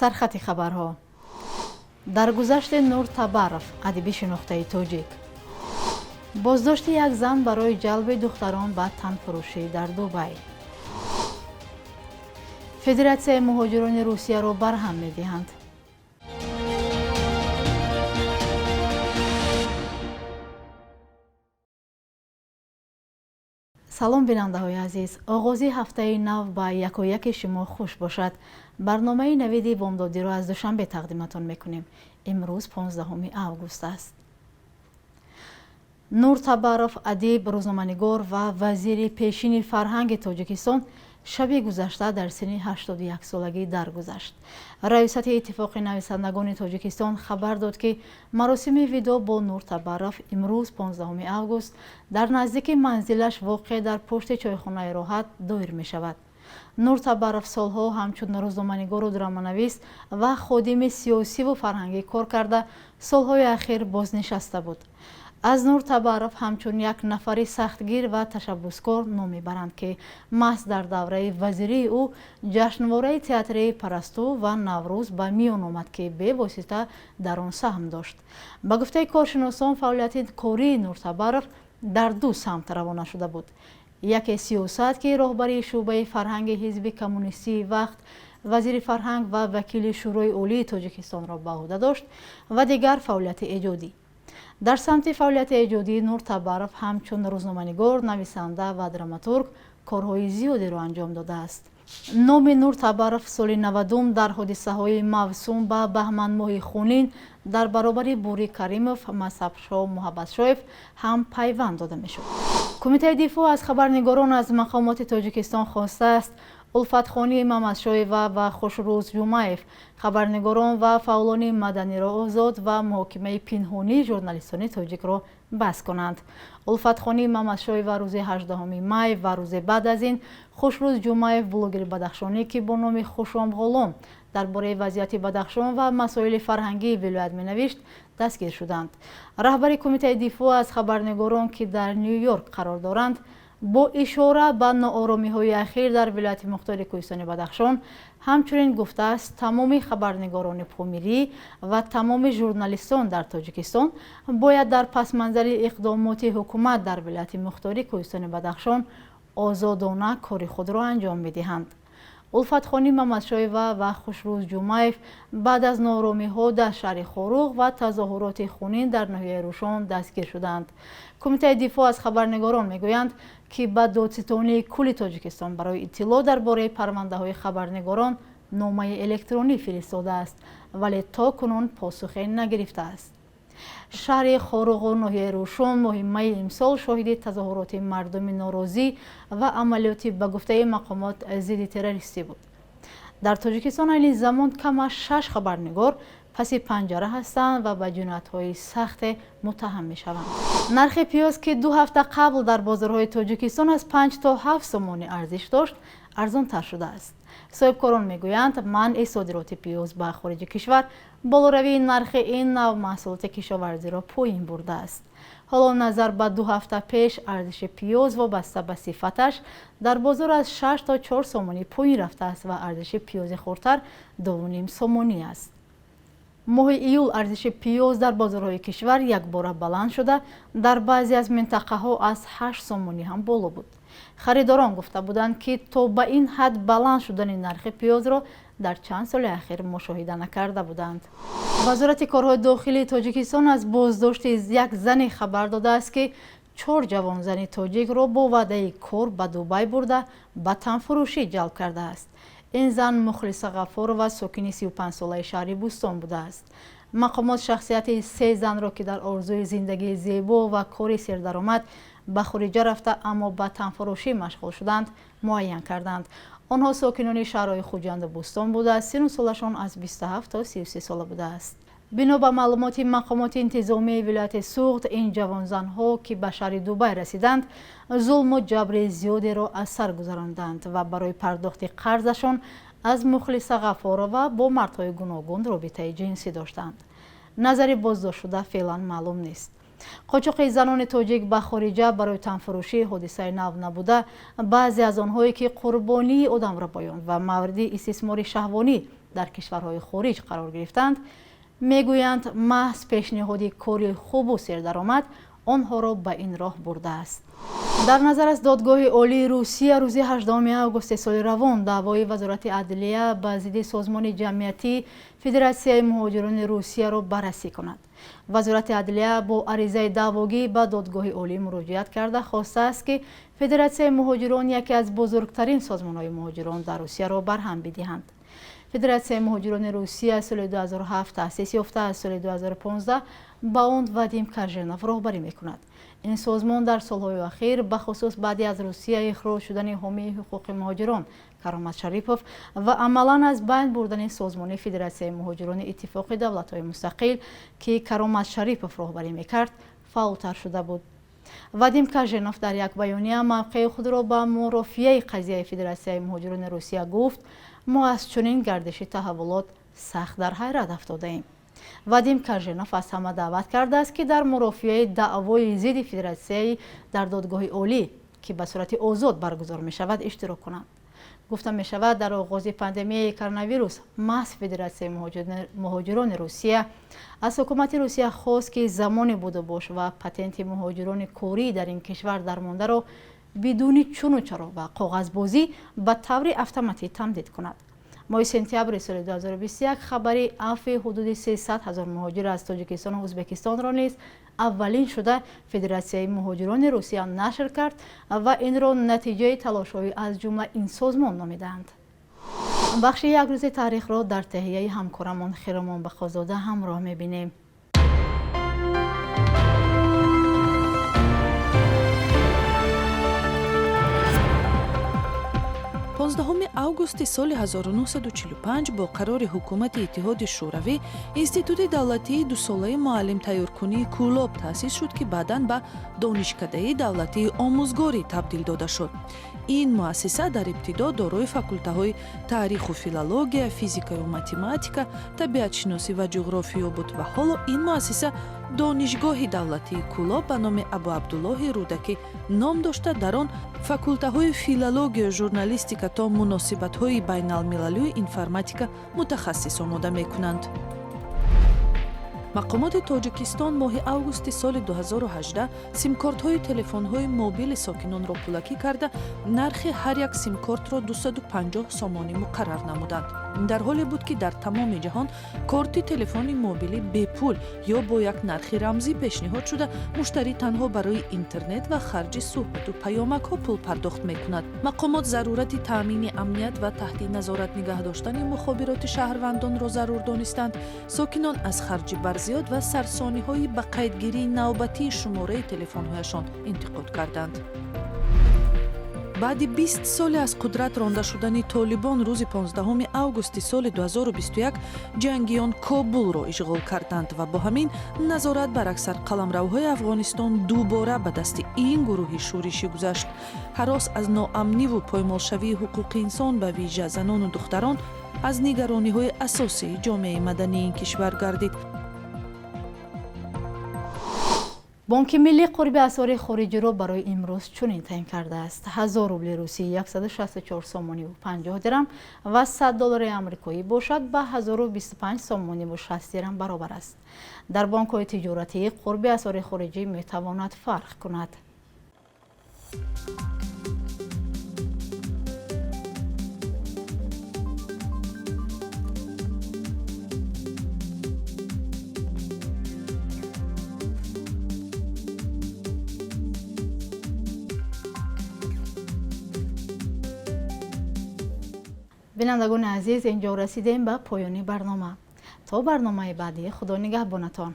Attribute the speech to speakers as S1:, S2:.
S1: Сархати хабарҳо. Даргузашти Нур Табаров, адиби шинохтаи тоҷик. Боздошти як зан барои ҷалби духтарон ба танфурӯшӣ дар Дубай. Федератсияи муҳоҷирони Русияро барҳам медиҳанд. Салом, бинандаҳои азиз. Оғози ҳафтаи нав ба якояки шумо хуш бошад. Барномаи навиди бомдодиро аз Душанбе тақдиматон мекунем. Имрӯз 15 август аст. Нур Табаров, адиб, рӯзноманигор ва вазири пешини фарҳанги Тоҷикистон, шаби гузашта дар синни 81 солагӣ даргузашт. Раёсати Иттифоқи нависандагони Тоҷикистон хабар дод, ки маросими видоъ бо Нур Табаров имрӯз, 15 август, дар наздики манзилаш, воқеъ дар пушти чойхонаи «Роҳат», доир мешавад. Нур Табаров солҳо ҳамчун рӯзноманигору драманавис ва ходими сиёсиву фарҳангӣ кор карда, солҳои ахир бознишаста буд. Аз Нур Табаров ҳамчун як нафари сахтгир ва ташаббускор ном мебаранд, ки маҳз дар давраи вазирии ӯ ҷашнвораи театрии «Парасту» ва «Наврӯз» ба миён омад, ки бевосита дар он саҳм дошт. Ба гуфтаи коршиносон, фаъолияти кории Нур Табаров дар ду самт равона шуда буд: яке сиёсат, ки роҳбарии шӯъбаи фарҳанги ҳизби коммунистии вақт, вазири фарҳанг ва вакили Шӯрои Олии Тоҷикистонро ба ӯҳда дошт, ва дигар фаъолияти эҷодӣ. Дар самти фаъолияти эҷодӣ Нур Табаров ҳамчун рӯзноманигор, нависанда ва драматург корҳои зиёдеро анҷом додааст. Номи Нур Табаров соли 90-ум дар ҳодисаҳои мавсум ба баҳманмоҳи хунин дар баробари Бурӣ Каримов, Мазҳабшоҳ Муҳаббатшоев ҳам пайванд дода мешуд. Кумитаи дифоъ аз хабарнигорон аз мақомоти Тоҷикистон хостааст Улфатхонӣ Мамадшоева ва Хушрӯз Ҷумаев, хабарнигорон ва фаъолони маданиро озод ва муҳокимаи пинҳонии журналистони тоҷикро бас кунанд. Улфатхонӣ Мамадшоева рӯзи 18 май ва рӯзе баъд аз ин Хушрӯз Ҷумаев, блогери бадахшонӣ, ки бо номи Хушом Ғулом дар бораи вазъияти Бадахшон ва масоили фарҳангии вилоят менавишт, дастгир шуданд. Раҳбари Кумитаи дифоъ аз хабарнигорон, ки дар Ню Йорк қарор доранд, бо ишора ба нооромиҳои ахир дар вилояти мухтори Кӯҳистони Бадахшон ҳамчунин гуфтааст, тамоми хабарнигорони помирӣ ва тамоми журналистон дар Тоҷикистон бояд дар пасманзари иқдомоти ҳукумат дар вилояти мухтори Кӯҳистони Бадахшон озодона кори худро анҷом медиҳанд. Улфатхонӣ Мамадшоева ва Хушрӯз Ҷумаев баъд аз нооромиҳо дар шаҳри Хоруғ ва тазоҳуроти хунин дар ноҳияи Рӯшон дастгир шуданд. Кумитаи дифоъ аз хабарнигорон мегӯянд, ки ба Додситонии кулли Тоҷикистон барои иттилоъ дар бораи парвандаҳои хабарнигорон номаи электронӣ фиристодааст, вале то кунун посухе нагирифтааст. Шаҳри Хоруғу ноҳияи Рӯшон моҳи майи имсол шоҳиди тазоҳуроти мардуми норозӣ ва амалиёти, ба гуфтаи мақомот, зидди террористӣ буд. Дар Тоҷикистон айни замон кам аз шаш хабарнигор паси панҷара ҳастанд ва ба ҷиноятҳои сахте муттаҳам мешаванд. Нархи пиёз, ки 2 ҳафта қабл дар бозорҳои Тоҷикистон аз 5 то 7 сомонӣ арзиш дошт, арзонтар шудааст. Соҳибкорон мегӯянд, манъи содироти пиёз ба хориҷи кишвар болоравии нархи ин нав маҳсулоти кишоварзиро поин бурдааст. Ҳоло назар ба 2 ҳафта пеш арзиши пиёз вобаста ба сифаташ дар бозор аз 6 то 4 сомонӣ поин рафтааст ва арзиши пиёзи хурдтар 2,5 сомонӣ аст. Моҳи июл арзиши пиёз дар бозорҳои кишвар якбора баланд шуда, дар баъзе аз минтақаҳо аз 8 сомонӣ ҳам боло буд. Харидорон гуфта буданд, ки то ба ин ҳад баланд шудани нархи пиёзро дар чанд соли ахир мушоҳида накарда буданд. Вазорати корҳои дохилии Тоҷикистон аз боздошти як зане хабар додааст, ки чор ҷавонзани тоҷикро бо ваъдаи кор ба Дубай бурда, ба танфурӯшӣ ҷалб кардааст. Ин зан Мухлиса Ғафурова, сокини 35-солаи шаҳри Бӯстон будааст. Мақомот шахсияти се занро, ки дар орзуи зиндагии зебо ва кори сердаромад ба хориҷа рафта, аммо ба танфурӯшӣ машғул шуданд, муайян карданд. Онҳо сокинони шаҳрҳои Хуҷанду Бӯстон буда, сину солашон аз 27 то 33 сола будааст. Бино ба маълумоти мақомоти интизомии вилояти Суғд, ин ҷавонзанҳо, ки ба шаҳри Дубай расиданд, зулму ҷабри зиёдеро аз сар гузаронданд ва барои пардохти қарзашон аз Мухлиса Ғафорова бо мардҳои гуногун робитаи ҷинсӣ доштанд. Назари боздоштшуда феълан маълум нест. Қочоқи занони тоҷик ба хориҷа барои танфурӯшӣ ҳодисаи нав набуда, баъзе аз онҳое, ки қурбонии одамрабоён ва мавриди истисмори шаҳвонӣ Дар кишварҳои хориҷ қарор гирифтаанд, мегӯянд, маҳз пешниҳоди кори хубу сердаромад онҳоро ба ин роҳ бурдааст. Дар назар аст, Додгоҳи Олии Русия рӯзи 18 августи соли равон даъвои Вазорати адлия ба зидди созмони ҷамъиятии Федератсияи муҳоҷирони Русияро баррасӣ кунад. Вазорати адлия бо аризаи даъвогӣ ба Додгоҳи Олӣ муроҷиат карда, хостааст, ки Федератсияи муҳоҷирон, яке аз бузургтарин созмонҳои муҳоҷирон дар Русияро, барҳам бидиҳанд. Федератсияи муҳоҷирони Русия соли 2007 таъсис ёфта, аз соли 2015 ба он Вадим Каженов роҳбарӣ мекунад. Ин созмон дар солҳои охир, бахусус баъди аз Русия ихроҷ шудани ҳомии ҳуқуқи муҳоҷирон Каромат Шарипов ва амалан аз байн бурдани созмони Федератсияи муҳоҷирони Иттифоқи давлатҳои мустақил, ки Каромат Шарипов роҳбарӣ мекард, фаъолтар шуда буд. Вадим Каженов дар як баёния мавқеи худро ба мурофиаи қазияи Федератсияи муҳоҷирони Русия гуфт: «Мо аз чунин гардиши таҳаввулот сахт дар ҳайрат афтодаем». Вадим Каженов аз ҳама даъват кардааст, ки дар мурофиаи даъвои зидди федератсияи дар Додгоҳи Олӣ, ки ба сурати озод баргузор мешавад, иштирок кунанд. Гуфта мешавад, дар оғози пандемияи коронавирус маҳз Федератсияи муҳоҷирони Русия аз ҳукумати Русия хост, ки замони будубош ва патенти муҳоҷирони корӣ дар ин кишвар дармондаро бидуни чуну чаро ва коғазбозӣ ба таври автоматӣ тамдид кунад. Моҳи сентябри соли 2021 хабари афви ҳудуди 300 ҳазор муҳоҷир аз Тоҷикистону Ӯзбекистонро низ аввалин шуда Федератсияи муҳоҷирони Русия нашр кард ва инро натиҷаи талошҳои аз ҷумла ин созмон номидаанд. Бахши «Як рӯзи таърихро» дар таҳияи ҳамкорамон Хиромон Бақозода ҳамроҳ мебинем.
S2: 15 августи соли 1945 бо қарори ҳукумати Иттиҳоди Шӯравӣ Институти давлатии дусолаи муаллимтайёркунии Кӯлоб таъсис шуд, ки баъдан ба Донишкадаи давлатии омӯзгорӣ табдил дода шуд. Ин муассиса дар ибтидо дорои факултаҳои таъриху филология, физикаю математика, табиатшиносӣ ва ҷуғрофиё буд ва ҳоло ин муассиса Донишгоҳи давлатии Кӯлоб ба номи Абуабдуллоҳи Рӯдакӣ ном дошта, дар он факултаҳои филологию журналистика то муносибатҳои байналмилалию информатика мутахассис омода мекунанд. Мақомоти Тоҷикистон моҳи августи соли 2018 симкортҳои телефонҳои мобили сокинонро пулакӣ карда, нархи ҳар як симкортро 250 сомонӣ муқаррар намуданд. Ин дар ҳоле буд, ки дар тамоми ҷаҳон корти телефони мобилӣ бепул ё бо як нархи рамзӣ пешниҳод шуда, муштарӣ танҳо барои интернет ва харҷи суҳбату паёмакҳо пул пардохт мекунад. Мақомот зарурати таъмини амният ва таҳти назорат нигаҳ доштани мухобироти шаҳрвандонро зарур донистанд. Сокинон аз харҷи барзиёд ва сарсониҳои ба қайдгирии навбатии шумораи телефонҳояшон интиқод карданд. Баъди 20 соли аз қудрат ронда шудани Толибон, рӯзи 15 августи соли 2021 ҷангиён Кобулро ишғол карданд ва бо ҳамин назорат бар аксар қаламравҳои Афғонистон дубора ба дасти ин гурӯҳи шӯришӣ гузашт. Ҳарос аз ноамниву поймолшавии ҳуқуқи инсон, ба вижа занону духтарон, аз нигарониҳои асосии ҷомеаи мадании ин кишвар гардид.
S1: Бонки Миллӣ қурби асъори хориҷиро барои имрӯз чунин таъин кардааст: 1000 рубли русӣ 164 сомониву 50 дирам ва 100 доллари амрикоӣ бошад, ба 1025 сомониву 60 дирам баробар аст. Дар бонкҳои тиҷоратӣ қурби асъори хориҷӣ метавонад фарқ кунад. Бинандагони азиз, инҷо расидем ба поёни барнома. То барномаи баъдӣ, Худо нигаҳбонатон.